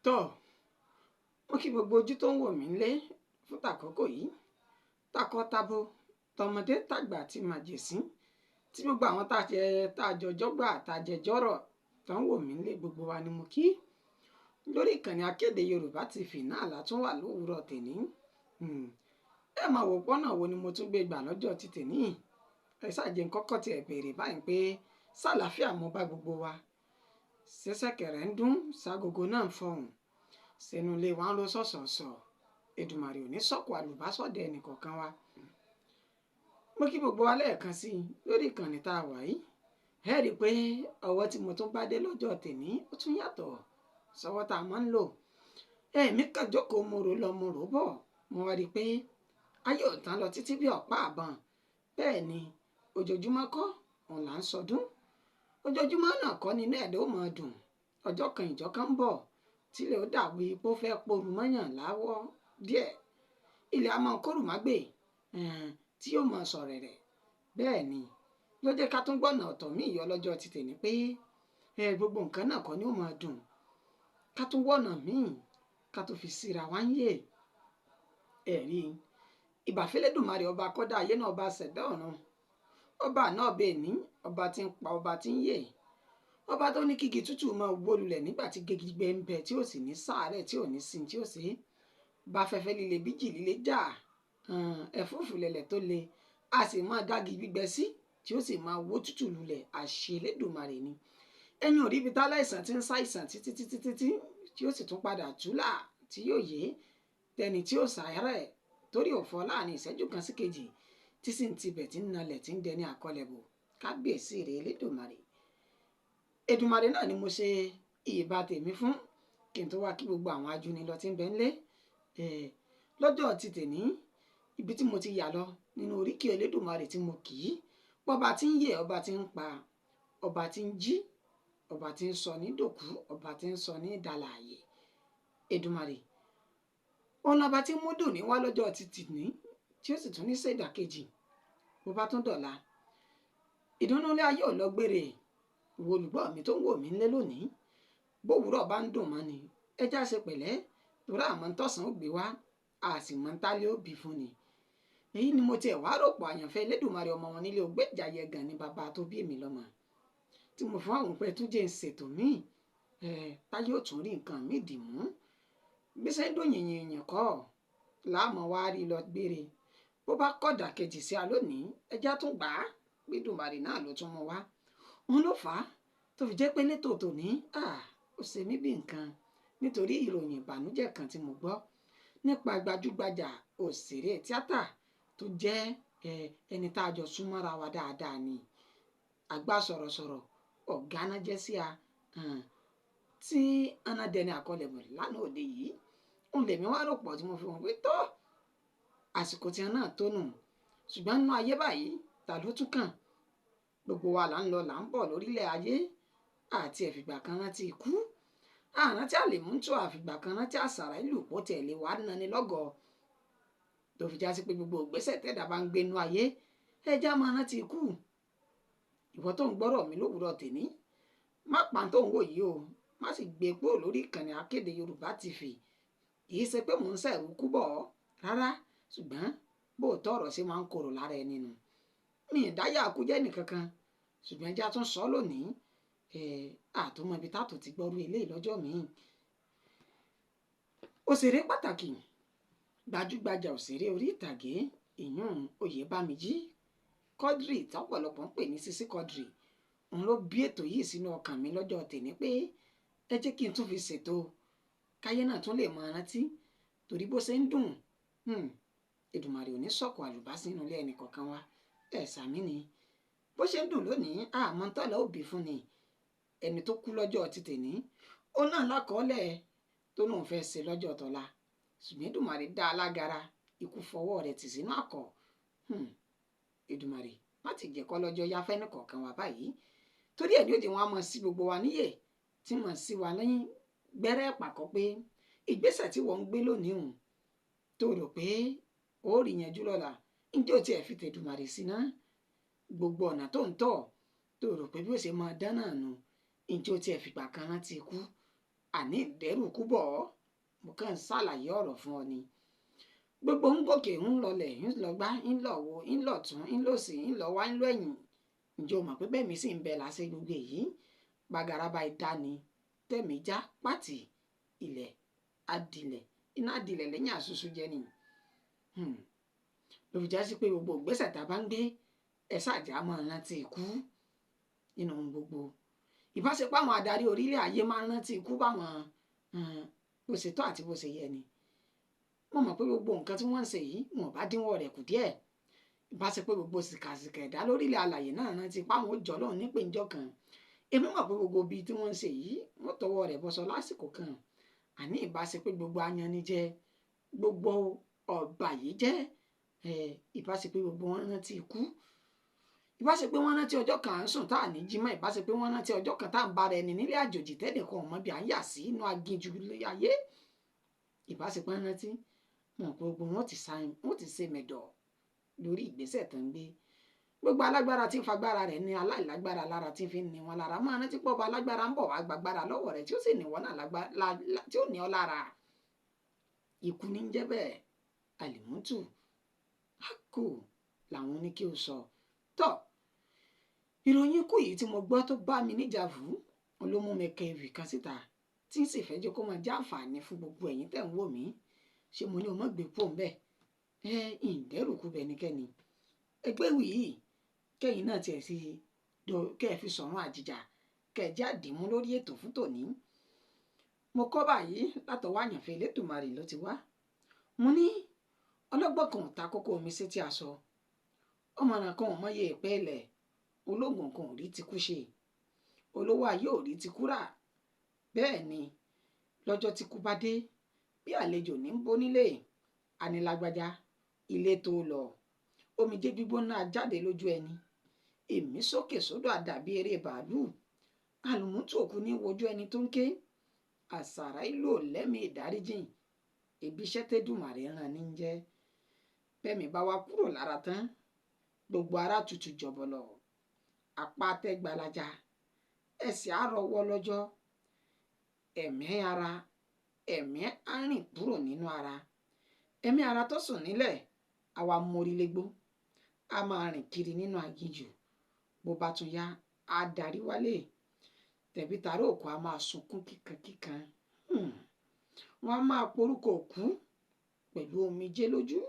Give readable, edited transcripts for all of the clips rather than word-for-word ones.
Tọ́, mo kí gbogbo ojú tó ń wò mí nílé fún tàkókò yìí, takọ-tabo, tọmọdé tàgbà àti màjèsín, tí gbogbo àwọn tá a jọ jọ́gbà tá a jẹ jọ́rọ̀ tó ń wò mí nílé, gbogbo wa ni mo kí. Lórí ìkànnì Akéde Yorùbá TV náà la tún wà lówùúrọ̀ tèní. Ẹ máa wò pọ́nà wo ni mo tún gbé gbà lọ́jọ́ ti tèní. Ẹ ṣáà jẹ́ n kọ́kọ́ tiẹ̀ béèrè báyìí pé ṣàlàáfíà mo bá gbogbo wa. Ṣẹ́ṣẹ̀kẹ̀rẹ̀ ń dún, ṣágogo náà ń fọhùn. Sẹ́nu ilé wa ń ro sọ̀sọ̀sọ̀. Èdùmàrè ò ní sọ̀kò àlùbásọ̀dẹ̀ ẹnìkọ̀ọ̀kan wa. Mo kí gbogbo wa lẹ́ẹ̀kan sí i lórí ìkànnì tá a wà yìí. Ẹ rí i pé ọwọ́ tí mo tún bá dé lọ́jọ́ tèní ó tún yàtọ̀ sọ́wọ́ tá a máa ń lò. Ẹ̀mí kan jókòó, mo rò lọ, mo rò bọ̀. Mo wá rí i pé ayé ò tán lọ títí bí ọ̀pá àbọ̀n. Bẹ́ẹ̀ ni ojoojúmọ́ kọ́ òun là ń sọdún. Ojoojúmọ́ náà kọ́ ni inú ẹ̀dá ó máa dùn. Ọjọ́ kan ìjọ́ kan ń bọ̀ tílẹ̀ ó dàbí pé ó fẹ́ poru mọ́yàn láwọ́ díẹ̀. Ilẹ̀ á máa kóru má gbè, tí yóò máa sọ̀rẹ̀ rẹ̀. Bẹ́ẹ̀ ni ló jẹ́ ká tún gbọ́nà ọ̀tọ̀ míì yọ lọ́jọ́ ti tèní pé gbogbo nǹkan náà kọ́ ni ó máa dùn. Ká tún wọ̀nà míì ká tún fi síra wá ń yè. Ẹ rí i, ìbà f'Elédùmarè ọba kọ́dá ayé náà, ọba ṣẹ̀dá ọ̀run. Ọba náà ọba èní, ọba tí ń pa, ọba tí ń yè. Ọba tó ní kígi tútù máa wó lulẹ̀ nígbà tí igi gbígbẹ ń bẹ, tí ò sì ní sáàárẹ̀, tí ò ní sin, tí ò sí. Bá fẹ́fẹ́ líle bíjì líle jà, ẹ̀fúùfù lẹ̀lẹ̀ tó le, a sì máa dági gbígbẹ sí, tí ó sì máa wó tútù lulẹ̀. Àṣẹ Elédùmarè ni. Ẹ̀yin ò rí ibi táláìsàn tí ń ṣàìsàn títí títí títí tí ó sì tún padà túlà tí yóò yé tẹni tí ó ṣàárẹ̀ torí ò fọ́ láàrin ìṣẹ́jú kan sí kejì, tí sì ń tibẹ̀ tí ń nalẹ̀ tí ń dẹni àkọlẹ̀bò. Kábíyèsí rẹ̀ Elédùmarè. Èdùmàrè náà ni mo ṣe ìbà tèmi fún kí n tó wá kí gbogbo àwọn ajúnilọ tí ń bẹ ńlé. Lọ́jọ́ ti tèní, ibi tí mo ti yà lọ nínú oríkì Elédùmarè tí mo kì í, ọba tí ń yè, ọba tí ń pa, ọba tí ń jí, ọba tí ń sọ ní dòkú, ọba tí ń sọ ní dàlàyé. Èdùmàrè òun lọba tí mú dùn ní wá lọ́jọ́ ti tèní, tí ó sì tún ní ṣèdàkejì bó bá tún dọ̀la. Ìdùnnú ilé ayé ò lọ gbére. Ìwọ olùgbọ́ mi tó ń wò mí ńlé lónìí, bówùúrọ̀ bá ń dùn mọ́ ni, ẹ já ṣe pẹ̀lẹ́, torí àmọ́ ń tọ̀sán ó gbé wá, a sì mọ́ ń tálé ó bí fún ni. Èyí ni mo tiẹ̀ wá rò pọ̀ àyànfẹ́ Elédùmarè ọmọ wọn nílé Ògbéjàyẹ gan ni bàbá tó bí èmi lọ́mọ. Tí mo fún àwọn pé tún jẹ́ ń ṣètò míì, táyé ò tún rí nǹkan míì dì mú. Bí ṣe ń dùn yìnyín yìnyín kọ́, láàmú wá rí lọ gbére. Bó bá kọ̀dà kejì sí a lónìí, ẹ já tún gbà á, pé Èdùmàrè náà ló tún mú wá. Òun ló fà á tó fi jẹ́ pé létò tòní, ó ṣe mí bí nǹkan nítorí ìròyìn ìbànújẹ́ kan tí mo gbọ́ nípa gbajúgbajà òṣèré tíátà tó jẹ́ ẹni tá a jọ súnmọ́ra wa dáadáa ni. Àgbà sọ̀rọ̀sọ̀rọ̀ ọ̀gá náà jẹ́ sí a, tí anadẹni àkọlẹ̀bọ̀ lánàá òde yìí. Òun lèmi wá rò pọ̀ tí mo fi wọ́n pé tó àsìkò tí wọn náà tó nù. Ṣùgbọ́n nínú ayé báyìí, ta ló tún kàn? Gbogbo wa là ń lọ là ń bọ̀ lórílẹ̀ ayé, àti ẹ̀fìgbà kan rántí ikú. Àrántí àlèmútò, àfìgbà kan rántí àṣàrà ìlú pọ̀ tẹ̀lé wa nani lọ́gọ̀ọ́. Tó fi já sí pé gbogbo ìgbésẹ̀ tẹ́dà bá ń gbé inú ayé, ẹ já máa rántí ikú. Ìwọ tó ń gbọ́rọ̀ mi lówùúrọ̀ tèní, má pa tó ń wò yìí o, má sì gbé kúrò lórí ìkànnì Akéde Yorùbá TV. Kì í ṣe pé mò ń ṣẹ̀rù kú bọ̀ ọ́ rárá, ṣùgbọ́n bó tọ̀rọ̀ ṣe máa ń korò lára ẹni nù. Mi ì dáyà kú jẹ́ nìkankan, ṣùgbọ́n ẹja tún sọ lónìí, àtúmọ̀ ibi tá tó ti gbọ́rú eléyìí lọ́jọ́ míì. Òṣèré pàtàkì, gbajúgbajà òṣèré orí ìtàgé, ìyún Oyèbámijí Quadri tọ́pọ̀lọpọ̀ ń pè ní Sisi Quadri, òun ló bí ètò yìí sínú ọkàn mi lọ́jọ́ tèní pé ẹ jẹ́ kí n tún fi ṣètò káyé náà tún lè máa rántí torí bó ṣe ń dùn. Èdùmàrè ò ní sọ̀kò àlùbá sínú ilé ẹnì kọ̀ọ̀kan wa. Ẹ ṣàmì ni. Bó ṣe ń dùn lónìí, àmọ́ ń tọ́lẹ̀ ó bí fún ni. Ẹni tó kú lọ́jọ́ ti tèní, ó náà lákọọ́lẹ̀ tó lóun fẹ́ ṣe lọ́jọ́ tọ̀la. Ṣùgbọ́n Èdùmàrè dá a lágara, ikú fọwọ́ rẹ̀ tì sínú àkọ̀. Èdùmàrè má ti jẹ́ kó lọ́jọ́ yá fẹ́ nìkọ̀ọ̀kan wa báyìí. Torí ẹ̀ ní ó jẹ́ wọn á mọ̀ sí gbogbo wa níyè, tí mọ̀ sí wa lẹ́yìn gbẹ́rẹ́ pàkọ́ pé ìgbésẹ̀ tí wọ́n ń gbé lónìí hùn tó rò pé ó rí yanjú lọ́la, ǹjẹ́ o tiẹ̀ fi tèdùmàrè sí ná? Gbogbo ọ̀nà tó ń tọ̀ tó rò pé bí ó ṣe máa dán náà nù, ǹjẹ́ o tiẹ̀ fìgbà kan rántí ikú? Àní ìdẹ́rù kú bọ̀ ọ́, mo kàn ń ṣàlàyé ọ̀rọ̀ fún ọ ni. Gbogbo ń gòkè ń lọlẹ̀, ń lọgbá, ń lọ̀wọ́, ń lọ̀tún, ń lòsì, ń lọ́wá, ń lọ́ẹ̀yìn. Ǹjẹ́ o mọ̀ pé bẹ́ẹ̀ mi sì ń bẹ láṣẹ gbogbo èyí? Gbàgàràbà ìdání tẹ̀mí já pàtì ilẹ̀ adilẹ̀ iná adilẹ̀ lẹ́yìn àṣùṣù jẹ ni. Ló fi já sí pé gbogbo ìgbésẹ̀ tá a bá ń gbé ẹ ṣáàjà máa rántí ikú nínú ohun gbogbo. Ìbáṣepọ̀ àwọn adarí orílẹ̀ ayé máa ń rántí ikú báwọn bó ṣe tọ́ àti bó ṣe yẹ ni. Mo mọ̀ pé gbogbo nǹkan tí wọ́n ń ṣe yìí wọn ò bá dínwọ́ rẹ̀ kù díẹ̀. Ìbáṣepọ̀ gbogbo sìkàsìkà ẹ̀dá lórílẹ̀ alàyè náà rántí páwọn ó jọ lọ́hùn nípéǹjọ́ kan. Èmi mọ̀ pé gbogbo ibi tí wọ́n ń ṣe yìí wọ́n tọwọ́ rẹ̀ bọ́sọ lásìkò kan. Àní ìbáṣepọ̀ gbogbo ayanijẹ, gbogbo ọ̀bàyéjẹ́, ìbáṣepọ̀ gbogbo wọn rántí ikú. Ìbáṣepọ̀ wọn rántí ọjọ́ kan à ń sùn tá à ní jí mọ́. Ìbáṣepọ̀ wọn rántí ọjọ́ kan tá à ń bára ẹni nílé àjòjì tẹ́nìkan ò mọ̀ bí à ń yà sí inú aginjù ayé. Ìbáṣepọ̀ wọn rántí mọ̀ pé gbogbo wọn ti ṣe mẹ̀dọ̀ lórí ìgbésẹ̀ tó ń gbé. Gbogbo alágbára tí ń fagbára rẹ̀ ní aláìlágbára lára tí ń fi ní wọn lára. Máa rántí pé ọba alágbára ń bọ̀ wá gbàgbára lọ́wọ́ rẹ̀ tí ó sì ní wọn náà tí ó ní ọ lára. Ikú ní ń jẹ́ bẹ́ẹ̀, àlìmútù, hákò làwọn ní kí o sọ. Tọ́ ìròyìn ikú yìí tí mo gbọ́ tó bá mi níjà fún ló mú mi kẹ ewì kan síta tí ń sì fẹ́ jẹ́ kó máa jẹ́ àǹfààní fún gbogbo ẹ̀yin tẹ̀ ń wò mí. Ṣé mo ní o mọ̀ gbé pò ń bẹ́ẹ̀? Ẹ ìdẹ́rùkú bẹ ẹnikẹ́ni. Ẹgbẹ́ ìwì yìí kẹ́yìn náà tiẹ̀ sí kẹ́ ẹ fi sọ̀rọ̀ àjìjà kẹ́ ẹ jáde mú lórí ètò fún tòní. Mo kọ́ báyìí látọwọ́ àyànfẹ́ Elédùmarè ló ti wá. Mo ní ọlọ́gbọ́n kan ò ta kókó omi sétí aṣọ. Ọmọràn kan ò mọyé ìpẹ́ ilẹ̀. Ológun kan ò rí ti kú ṣe. Olówó ayé ò rí ti kú rà. Bẹ́ẹ̀ ni lọ́jọ́ tí kú bá dé bí àlejò ní ń bó nílé. Anilágbájá ilé tó lọ. Omijé gbígbóná jáde lójú ẹni. Èmi sókè sódò àdàbí eré bàálù. Àlùmútù òkú ní wojú ẹni tó ń ké. Àṣàrà ìlò lẹ́mìí ìdáríjìn. Ibi iṣẹ́ tẹ́dùmàrè rán ní ń jẹ́. Bẹ́ẹ̀mi bá wá kúrò lára tán, gbogbo ara tutù jọ̀bọ̀lọ̀. Apá tẹ́gbàlajà, ẹsẹ̀ á rọwọ́ lọ́jọ́. Ẹ̀mí ara, ẹ̀mí á rìn kúrò nínú ara. Ẹ̀mí ara tó sùn nílẹ̀, àwa mórílégbó. A máa rìn kiri nínú aginjù. Bó bá tún yá, á darí wálé. Tẹ̀bí tará òkú á máa sunkún kíkankíkan. Wọ́n á máa porúkọ òkú pẹ̀lú omijé lójú.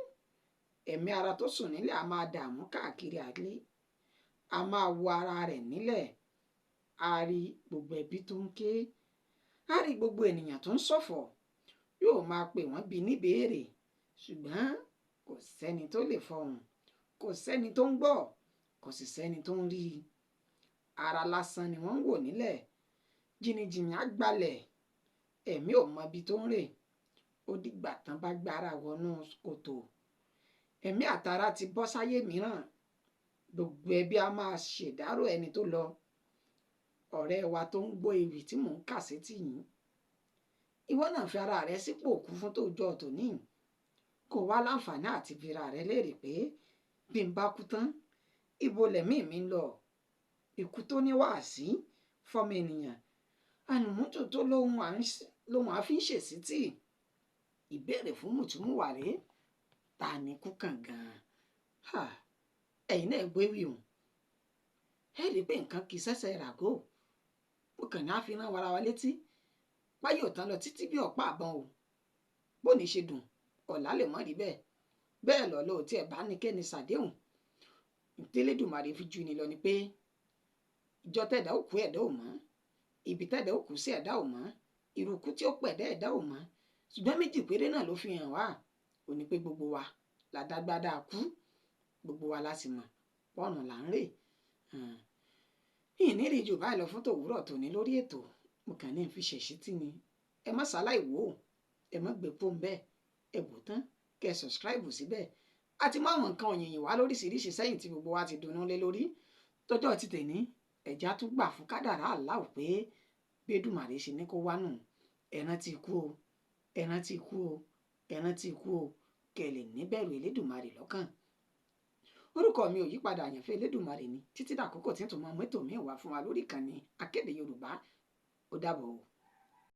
Ẹ̀mí ara tó sùn nílẹ̀ á máa dààmú káàkiri àlé. A máa wo ara rẹ̀ nílẹ̀. A rí gbogbo ẹbí tó ń ké. A rí gbogbo ènìyàn tó ń ṣọ̀fọ̀. Yóò máa pè wọ́n bí níbèèrè. Ṣùgbọ́n kò sẹ́ni tó lè fọhùn. Kò sẹ́ni tó ń gbọ́. Kò sì sẹ́ni tó ń rí i. Ara lásán ni wọ́n ń wò nílẹ̀. Jìnnìjìnnì á gbalẹ̀. Ẹ̀mí ò mọ ibi tó ń rè. Ó dìgbà tán bá gbára wọnú kòtò. Ẹ̀mí àtara ti bọ́ sáyé mìíràn. Gbogbo ẹbí á máa ṣèdárò ẹni tó lọ. Ọ̀rẹ́ wa tó ń gbọ́ ewì tí mò ń kà sétí yìí. Ìwọ náà fi ara rẹ sípò òkú fún tòjọ́ tòní. Kò wá láǹfààní àti bira rẹ léèrè pé bí n bá kú tán, ibo lẹ̀mí mi ń lọ? Ikú tó ní wàásí fọ́mọ ènìyàn. Àlùmútù tó lóhun àfi ń ṣèṣítì. Ìbéèrè fún mùtúmùwà rèé. Ta ni kú kàn gan-an? Ẹ̀yin náà gbé wí hùn. Ẹ rí i pé nǹkan kì í ṣẹ̀ṣẹ̀ ràgó. Mo kàn ní àfihàn wara wa létí. Páyọ̀ tán lọ títí bí ọ̀pá àbọ̀n o. Bó ní ṣe dùn, ọ̀la lè mọ́ rí bẹ́ẹ̀. Bẹ́ẹ̀ lọ́lọ́ ò tí ẹ̀ bá ní kẹ́ni ṣàdéhùn. Ntẹ́lẹ́dùmarè fi ju ni lọ ni pé ìjọ tẹ̀dá òkú ẹ̀dá ò mọ́. Ibi tẹ̀dá òkú sí ẹ̀dá ò mọ́. Ìrùkú tí ó pẹ̀dá ẹ̀dá ò mọ́. Ṣùgbọ́n méjì péré náà ló fi hàn wá. Ó ní pé gbogbo wa la dágbádá kú. Gbogbo wa la sì mọ̀ pọ́nrún là ń rè. Ìní rí jù báyìí lọ fún tòwúrọ̀ tòní lórí ètò. Mo kàn ní fi ṣèṣí tì ní. Ẹ má ṣaláì wò ó. Ẹ má gbé pọ́n bẹ́ẹ̀. Ẹ wò tán kẹ́ ẹ subscribe síbẹ̀. A ti mú àwọn nǹkan òyìnyìn wá lóríṣiríṣi sẹ́yìn tí gbogbo wa ti dunnú lé lórí. Tọ́jọ́ ti tèní, ẹ̀já tún gbà fún kádàrá Àláù pé bí Èdùmàrè ṣe ní kó wá nù. Ẹ rántí ikú o. Ẹ rántí ikú o. Ẹ rántí ikú o. Kẹ́ ẹ lè níbẹ̀rù Elédùmarè lọ́kàn. Orúkọ mi ò yípadà, àyànfẹ́ Elédùmarè ni. Títí dàkókò tí ń tún máa mú ètò míì wá fún wa lórí ìkànnì Akéde Yorùbá. Ó dàbọ̀ o.